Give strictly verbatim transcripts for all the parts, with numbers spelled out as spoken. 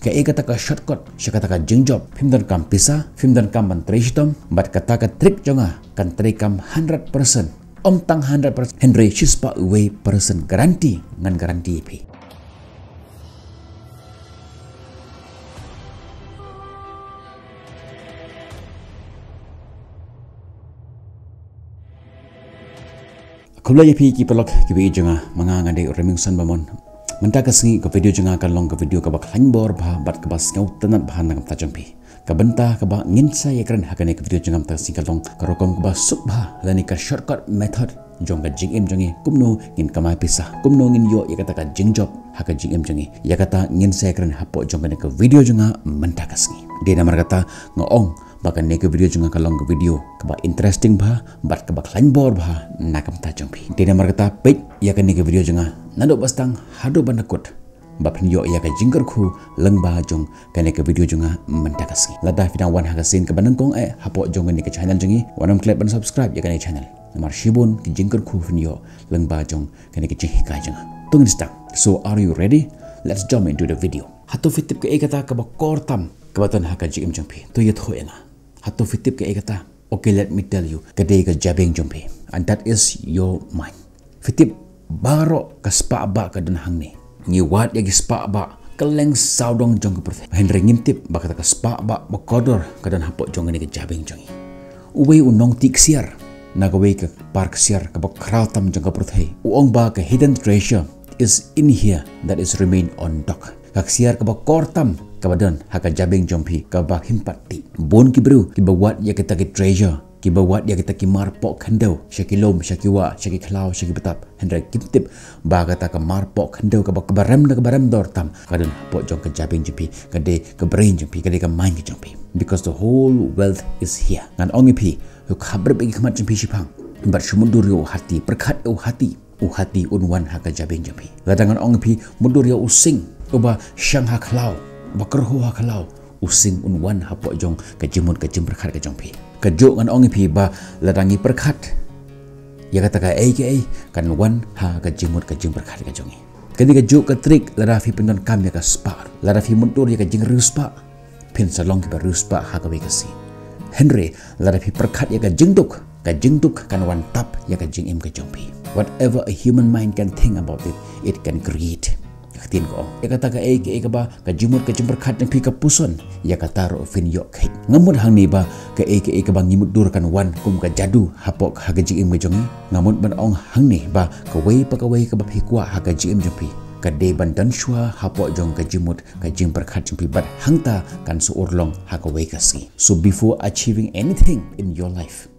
Kaei kata ka shortcut sha kata ka jingjop? Phim donkam pisa, phim donkam ban trei shitom, bad kata ka trick jong nga kan treikam hundred percent. Ym tang hundred percent, hynrei shispah wei percent guarantee, ngan guarantee ïa phi. Khublei ïa phi ki paralok kiba ïeit jong nga, ma nga nga dei u Remingson Bamon. Mynta ka sngi ka video jong nga kan long ka video kaba khlaiñ bor bha bad kaba sngewtynnat bha na ka bynta jong phi. Ka bynta kaba ngin sa ïakren ha kane ka video jong nga mynta ka sngi ka long ka rukom kaba suk bha lane ka shortcut method jong ka jingim jong ngi, kumno ngin kamai pisa, kumno ngin ïoh ïa kata ka jingjop ha ka jingim jong ngi. Ïa kata ngin sa ïakren hapoh jong kane ka video jong nga mynta ka sngi. Dei namar kata nga ong ba kane ka video jong nga ka long ka video kaba interesting bha bad kaba khlaiñ bor bha na ka bynta jong phi. Dei namar kata peit ïa kane ka video jong nga naduh ba sdang haduh ban da kut, ba phin ïoh ïa ka jingkyrkhu lyngba jong kane ka video jong nga mynta ka sngi. Lada phi dang wan ha ka sien kaba nyngkong eh hapoh jong kane ka channel jong ngi, wat nym klet ban subscribe ïa kane ka channel, namar shibun ki jingkyrkhu phin ïoh lyngba jong kane ka jinghikai jong nga. To ngin sdang. So are you ready? Let's jump into the video. Hato phi tip kaei kata kaba kor tam kaba don ha ka jingim jong phi? To ïathuh ïa nga. Hato phi tip kaei kata? Okay, let me tell you. Ka dei ka jabieng jong phi. And that is your mind. Phi tip baroh ka spah bah ka don hangne. Ngi wad ïa ki spah bah kylleng sawdong jong ka pyrthei. Hynrei ngim tip ba kata ka spah bah ba kordor ka don hapoh jong kane ka jabieng jong ngi. Uwei u nongtih ksiar na kawei ka park ksiar kaba khraw tam jong ka pyrthei u ong ba ka hidden treasure is in here that is remain undocked. Ka ksiar kaba kor tam kaba don ha ka jabieng jong phi kaba phim pat tih. Bun ki briew kiba wad ïa kita ki treasure, kiba wad ïa kita ki mar poh khyndew sha ki lum, sha ki wah, sha ki khlaw, sha ki btap, hynrei kim tip ba kata ka mar poh khyndew kaba, kaba rem na kaba rem dor tam ka don hapoh jong ka jabieng jong phi, ka dei ka brain jong phi, ka dei ka mind ka jong phi. Because the whole wealth is here. Ngan ong ïa phi, u khabrip ïa ki khmat jong phi shiphang bad shu mutdur ïa u hati, pyrkhat ïa u hati. U hati un wan ha ka jabieng jong phi. Lada ngan ong ïa phi, mutdur ïa u sing uba shang ha khlaw, ba kyrhuh ha khlaw, u sing un wan hapoh jong ka jingmut ka jingpyrkhat ka jong phi. Kajuh ngan ong ïa phi ba lada ngi pyrkhat ïa kata kaei kaei kan wan ha ka jingmut ka jingpyrkhat ka jong ngi. Kane kajuh ka trick, lada phi pyndonkam ïa ka spah, lada phi mutdur ïa ka jingriewspah, phin sa long kiba riewspah ha kawei ka sien. Hynrei lada phi pyrkhat ïa ka jingduk, ka jingduk kan wan tap ïa ka jingim ka jong phi. Whatever a human mind can think about it, it can create. Ka ktien ka ong, ïa kata kaei kaei kaba ka jingmut ka jingpyrkhat jong phi ka puson, ïa kata ruh phin ïoh kheit. Ngam mut hangne ba kaei kaei kaba ngi mutdur kan wan kum ka jadu hapoh ha ka jingim ka jong ngi. Nga mut ban ong hangne ba kawei pa kawei kaba phi kwah ha ka jingim jong phi, ka dei ban don shuwa hapoh jong ka jingmut ka jingpyrkhat jong phi, bad hangta kan sa urlong ha kawei ka sngi. So before achieving anything in your life,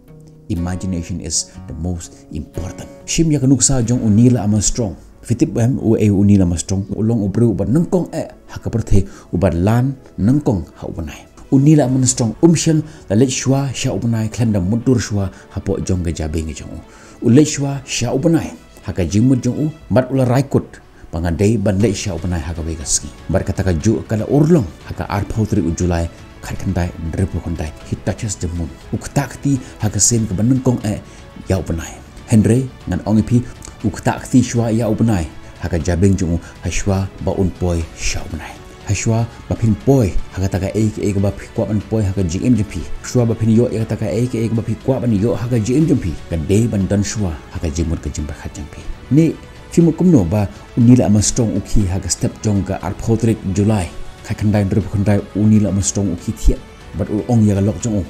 imagination is the most important. Shim ïa ka nuksa jong u Neil Armstrong. Phi tip em uei u Neil Armstrong? U long u briew uba nyngkong eh ha ka pyrthei uba lan nyngkong ha u bnai. U Neil Armstrong um shym la leit shuwa sha u bnai khlem da mutdur shuwa hapoh jong ka jabieng jong u. U leit shuwa sha u bnai ha ka jingmut jong u bad u la rai kut ba nga dei ban leit sha u bnai ha kawei ka sngi. Bad kata kajuh ka la urlong ha ka arphew tarik u July, khatkhyndai hynriewphew khyndai. He touches the moon. U ktah kti ha ka sien kaba nyngkong eh ïa u bnai. Hynrei ngan ong ïa phi, u ktah kti shuwa ïa u bnai ha ka jabieng jong u, ha shuwa ba un poi sha u bnai. Ha shuwa ba phin poi ha kata kaei kaei kaba phi kwah ban poi ha ka jingim jong phi, shuwa ba phin ïoh ïa kata kaei kaei kaba phi kwah ban ïoh ha ka jingim jong phi, ka dei ban don shuwa ha ka jingmut ka jingpyrkhat jong phi. Ni phi mut kumno ba u Neil Armstrong u khie ha ka step jong ka arphew tarik July, khatkhyndai hynriewphew khyndai, u Neil Armstrong u khie thiah bad u ong ïa ka lok jong u,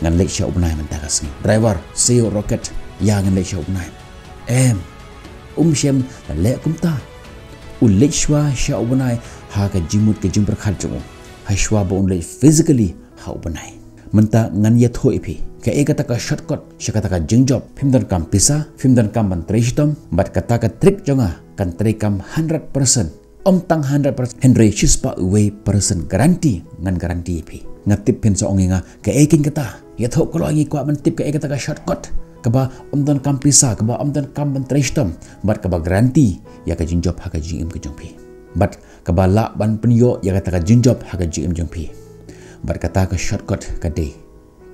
ngan leit sha u bnai mynta ka sngi. Driver, siew rocket, ïa ngan leit sha u bnai. Em, um shym la leh kumta. U leit shuwa sha u bnai ha ka jingmut ka jingpyrkhat jong u, ha shuwa ba un leit physically ha u bnai. Mynta ngan ïathuh ïa phi kaei kata ka shortcut sha kata ka jingjop. Phim donkam pisa, phim donkam ban trei shitom, bad kata ka trick jong nga kan treikam hundred percent. Ym tang hundred percent, hynrei shispah wei percent guarantee, ngan guarantee ïa phi. Nga tip phin sa ong ïa nga, kaei keiñ kata? Ïathuh kloi, ngi kwah ban tip kaei kata ka shortcut kaba ym donkam pisa, kaba ym donkam ban trei shitom, bad kaba guarantee ïa ka jingjop ha ka jingim ka jong phi, bad kaba lah ban pynïoh ïa kata ka jingjop ha ka jingim jong phi. Bad kata ka shortcut ka dei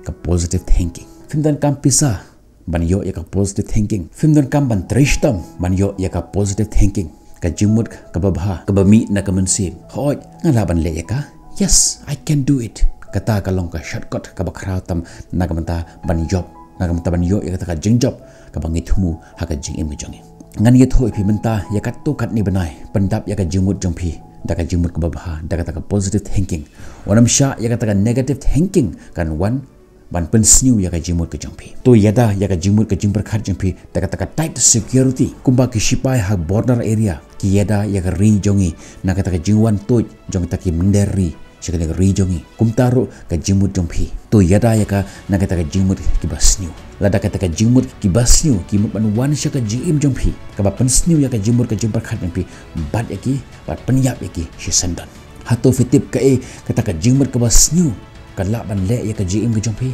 ka positive thinking. Phim donkam pisa ban ïoh ïa ka positive thinking. Phim donkam ban trei shitom ban ïoh ïa ka positive thinking. Ka jingmut kaba bha, kaba mih na ka mynsiem. Hooid, nga lah ban leh ïa ka. Yes, I can do it. Kata ka long ka shortcut kaba khraw tam na ka bynta ban ïoh, na ka bynta ban ïoh ïa kata ka jingjop kaba ngi thmu ha ka jingim ka jong ngi. Ngan ïathuh ïa phi mynta ïa katto katne bnai, pyndap ïa ka jingmut jong phi da ka jingmut kaba bha, da kata ka positive thinking. Wat nym shah ïa kata ka negative thinking kan wan ban pynsniew ïa ka jingmut ka jong phi. To ïada ïa ka jingmut ka jingpyrkhat jong phi da kata ka tight security, kumba ki shipai ha border area ki ïada ïa ka ri jong ngi na kata ka jingwan tuid jong kata ki mynder ri sha kane ka ri jong ngi. Kumta ruh ka jingmut jong phi, to ïada ïa ka na kata ka jingmut kiba sniew. Lada kata ka jingmut kiba sniew ki mut ban wan sha ka jingim jong phi, kaba pynsniew ïa ka jingmut ka jingpyrkhat jong phi, bat ïa ki, bad pynïap ïa ki shisyndon. Hato phi tip kaei kata ka jingmut kaba sniew ka lah ban leh ïa ka jingim ka jong phi?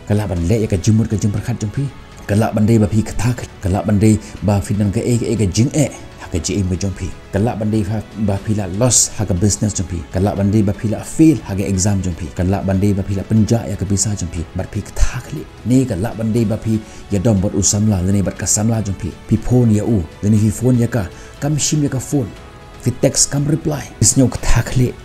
Ka lah ban leh ïa ka jingmut ka jingpyrkhat jong phi? Ka lah ban dei ba phi ktah, ka lah ban dei ba phi don kaei kaei ka jingeh ha ka jingim ka jong phi. Ka lah ban dei ba, ba phi la loss ha ka business jong phi. Ka lah ban dei ba phi la fail ha ka exam jong phi. Ka lah ban dei ba phi la pynjah ïa ka pisa jong phi bad phi ktah khlieh. Ne ka lah ban dei ba phi ïadom bad u samla lane bad ka samla jong phi. Phi phone ïa u lane phi phone ïa ka, kam shim ïa ka phone. Phi text kam reply. Phi sngew ktah khlieh.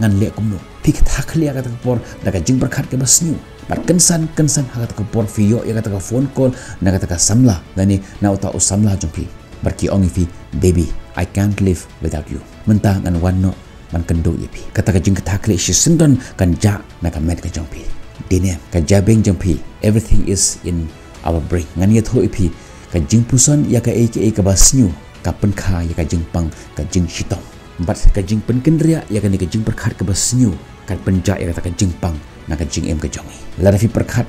Ngan leh kumno? Phi ktah khlieh ha kata ka por da ka jingpyrkhat kaba sniew. Bad kynsan kynsan ha kata ka por phi ïoh ïa kata ka phone call na kata ka samla lane na uta u samla jong phi. Bad ki ong ïa phi, "Baby, I can't live without you. Mynta ngan wan noh ban kynduh ïa phi." Kata ka jingktah khlieh shisyndon kan jah na ka met ka jong phi. Dei ne em, ka jabieng jong phi. Everything is in our brain. Ngan ïathuh ïa phi, ka jingpuson ïa kaei kaei kaba sniew ka pynkha ïa ka jingpang ka jingshitom. Bad ka jingpynkynriah ïa kane ka jingpyrkhat kaba sniew kan pynjah ïa kata ka jingpang na ka jingim ka jong ngi. Lada phi pyrkhat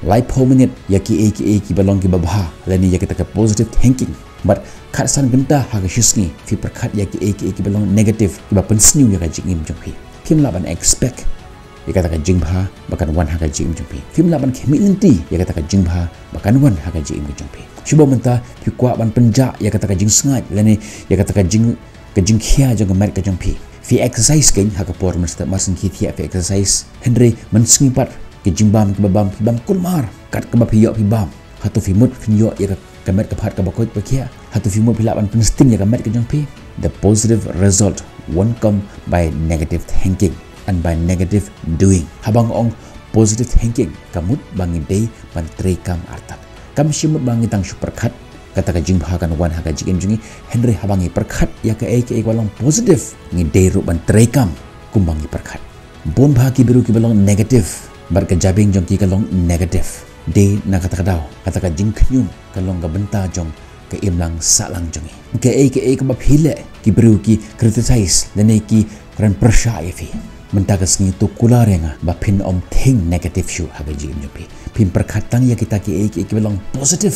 laiphew minit ïa kiei kiei kiba long kiba bha lane ïa kata ka positive thinking, bad khatsan kynta ha ka shisngi phi pyrkhat ïa kiei kiei kiba long negative, kiba pynsniew ïa ka jingim jong phi, phim lah ban expect ïa kata ka jingbha ba kan wan ha ka jingim jong phi. Phim lah ban khmih lynti ïa kata ka jingbha ba kan wan ha ka jingim ka jong phi. Shu ba mynta phi kwah ban pynjah ïa kata ka jingsngaid lane ïa kata ka jing, ka jingkhia jong ka met ka jong phi. Phi exercise kein ha ka por mynstep marsien ki thiah phi exercise. Hynrei mynsngi pat ki jingbam kiba bam phi bam kulmar. Kat kaba phi ïoh phi bam. Hato phi mut phin ïoh ïa ka, ka met ka phad kaba koit ba khiah? Hato phi mut phi lah ban pynsting ïa ka met ka jong phi? The positive result won't come by negative thinking and by negative doing. Haba nga ong positive thinking, ka mut ba ngi dei ban treikam artat. Kam shym mut ba ngi tang shu pyrkhat kata ka jingbha kan wan ha ka jingim jong ngi, hynrei haba ngi pyrkhat ïa kaei kaei kaba long positive, ngi dei ruh ban treikam kumba ngi pyrkhat. Bun bha ki briew kiba long negative, bad ka jabieng jong ki ka long negative. Dei na kata ka daw, kata ka jingkhñium ka long ka bynta jong ka imlang sahlang jong ngi. Kaei kaei kaba phi leh, ki briew ki criticize lane ki kren pyrshah ïa phi. Mynta ka sngi to kular ïa nga ba phin ym think negative shuh ha ka jingim jong phi. Phin pyrkhat tang ïa kita kiei kiei kiba long positive.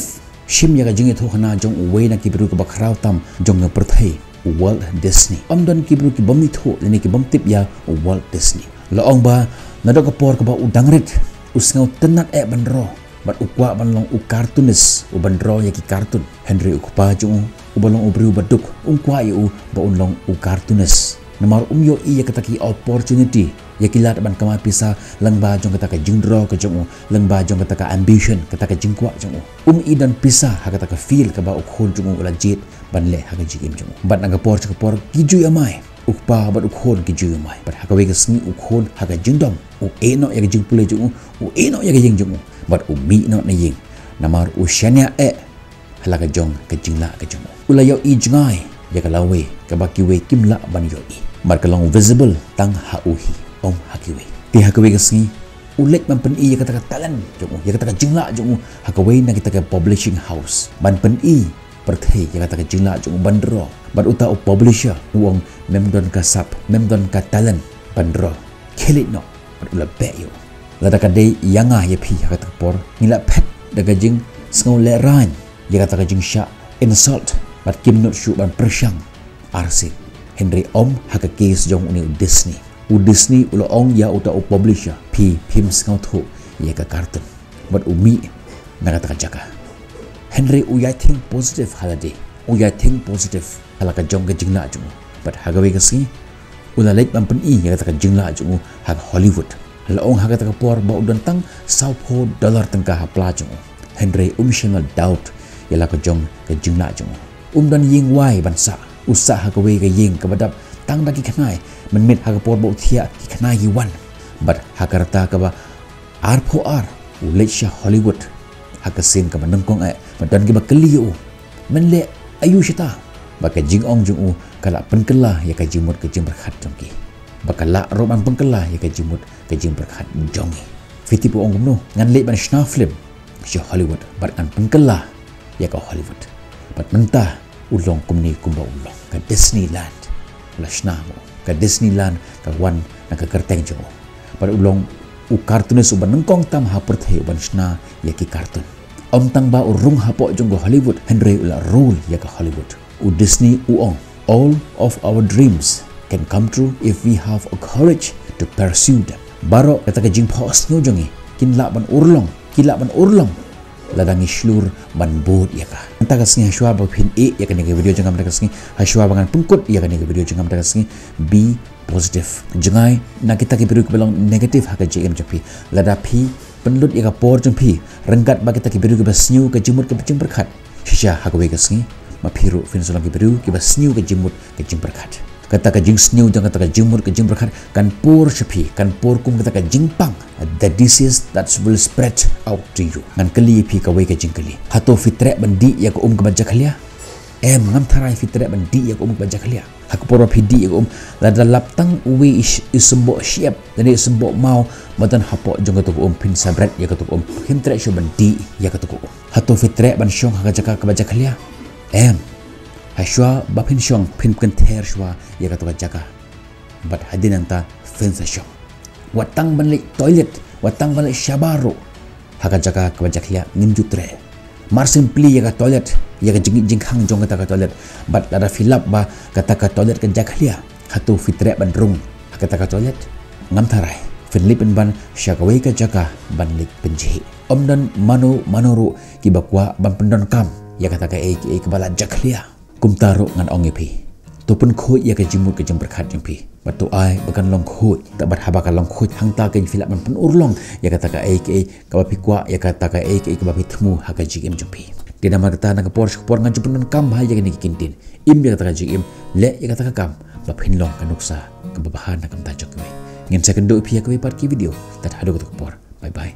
Shim ïa ka jingïathuhkhana jong uwei na ki briew kiba khraw tam jong ka pyrthei, u Walt Disney. Ym don ki briew ki bym ithuh lane ki bym tip ïa u Walt Disney. La ong ba naduh ka por kaba u dang rit, u sngewtynnat eh ban draw, bad u kwah ban long u cartoonist, u ban draw ïa ki cartoon. Hynrei u kpa jong u, uba long u briew ba duk, um kwah ïa u ba un long u cartoonist. Namar um ïohi ïa kata ki opportunity, ïa ki lad ban kamai pisa lyngba jong kata ka jingdraw ka jong u, lyngba jong kata ka ambition, kata ka jingkwah jong u. Um i don pisa ha kata ka field kaba u khun jong u u la jied ban leh ha ka jingim jong u. Bad na ka por sha ka por ki ju ïamai. U kpa bad u khun ki ju ïamai. Bad ha kawei ka sngi u khun ha ka jingdom, u ïeh noh ïa ka jingpule jong u, u ïeh noh ïa ka ïing jong u. Bad u mih noh na ïing. Namar u shaniah eh ha la ka jong ka jinglah ka jong u. U la ïohi jngai ïa ka lawei kaba kiwei kim lah ban ïohi. Bad ka long visible tang ha u hi, ym ha kiwei. Te ha kawei ka sngi u leit ban pyni ïa kata ka talent jong u, ïa kata ka jinglah jong u ha kawei na kita ka publishing house, ban pyni pyrthei ïa kata ka jinglah jong u ban draw. Bad uta u publisher u ong, mem don ka sap, mem don ka talent ban draw. Khie leit noh. Bad u la beh ïa u. Lada ka dei ïa nga ïa phi ha kata ka por, ngi la phet da ka jingsngew lehraiñ ïa kata ka jingshah insult, bad kim nud shuh ban pyrshang arsien. Hynrei ym ha ka case jong une u Disney. U Disney u la ong ïa uta u publisher, phi phim sngewthuh ïa ka cartoon. Bad u mih na kata ka jaka. Hynrei u ïai think positive ha lade. U ïai think positive ha la ka jong ka jinglah jong u. Bad ha kawei ka sngi u la leit ban pyni ïa kata ka jinglah jong u ha ka Hollywood. La ong ha kata ka por ba u don tang sawphew dollar tyngka ha pla jong u. Hynrei um shym la doubt ïa la ka jong ka jinglah jong u. Um don ïing wai ban sah. U sah ha kawei ka ïing kaba dap tang da ki khnai. Mynmiet ha ka por ba u thiah ki khnai ki wan. Bad ha ka rta kaba arphew ar u leit sha Hollywood. Ha ka sien kaba nyngkong eh, ba don kiba kylli ïa u, men leh aïu shata? Ba ka jingong jong u ka la pynkylla ïa ka jingmut ka jingpyrkhat jong ki. Ba ka la ruh ban pynkylla ïa ka jingmut ka jingpyrkhat jong ngi. Phi tip u ong kumno? Ngan leit ban shna film sha Hollywood bad ngan pynkylla ïa ka Hollywood. Bad mynta u long kumne kumba u long. Ka Disneyland la shna mo. Ka Disneyland ka wan na ka kyrteng jong u. Bad u long u cartoonist uba nyngkong tam ha pyrthei uban shna ïa ki cartoon. Ym tang ba u rung hapoh jong ka Hollywood, hynrei u la rule ïa ka Hollywood. U Disney u ong, "All of our dreams can come true if we have a courage to pursue them." Baroh kata ka jingphohsniew jong ngi kin lah ban urlong, ki lah ban urlong lada ngi shlur ban bud ïa ka. Mynta ka sngi, hashwa ba phin ïeh ïa kane ka video jong nga mynta ka sngi, hashwa ba ngan pynkut ïa kane ka video jong nga mynta ka sngi, be positive. Jngai na kita ki briew kiba long negative ha ka jingim jong phi. Lada phi pynlut ïa ka por jong phi ryngkat bad kita ki briew kiba sniew ka jingmut ka jingpyrkhat, shisha ha kawei ka sngi ma phi ruh phin sa long ki briew kiba sniew ka jingmut ka jingpyrkhat. Kata ka jingsniew jong kata ka jingmut ka jingpyrkhat kan pur sha phi, kan pur kum kata ka jingpang, the disease that will spread out to you. Ngan kylli ïa phi kawei ka jingkylli. Hato phi treh ban dih ïa ka um kaba jakhlia? Em, ngam tharai phi treh ban dih ïa ka um kaba jakhlia. Ha ka por ba phi dih ïa ka um, lada lap tang uwei i sh-, i symboh shyiap lane i symboh maw ba don hapoh jong kato ka um, phin sa bret ïa kato ka um. Phim treh shuh ban dih ïa kato ka um. Hato phi treh ban shong ha ka jaka kaba jakhlia? Em. Hashwa ba phin shong, phin kynther shuwa ïa kato ka jaka. Bad hadien nangta phin sa shong. Wat tang ban leit toilet, wat tang ban leit shabar ruh ha ka jaka kaba jakhlia ngim ju treh. Mar syn plie ïa ka toilet, ïa ka jingngeit jingkhang jong kata ka toilet. Bad lada phi lap ba kata ka toilet ka jakhlia, hato phi treh ban rung ha kata ka toilet? Ngam tharai. Phin leit pynban sha kawei ka jaka ban leit pynjhieh. Ym don mano mano ruh kiba kwah ban pyndonkam ïa kata kaei kaei kaba la jakhlia. Kumta ruh ngan ong ïa phi, to pynkhuid ïa ka jingmut ka jingpyrkhat jong phi. Bad to ai ba kan long khuid. Te bad haba ka long khuid, hangta kein phi lah ban pynurlong ïa kata kaei kaei kaba phi kwah, ïa kata kaei kaei kaba phi thmu ha ka jingim jong phi. Te namar kata, na ka por sha ka por ngan ju pyndonkam bha ïa kine ki kyntien. Im ïa kata ka jingim, leh ïa kata ka kam ba phin long ka nuksa kaba bha na ka bynta jong kiwei. Ngin sa ïakynduh ïa phi ha kawei pat ki video. Tad haduh kata ka por, bye bye.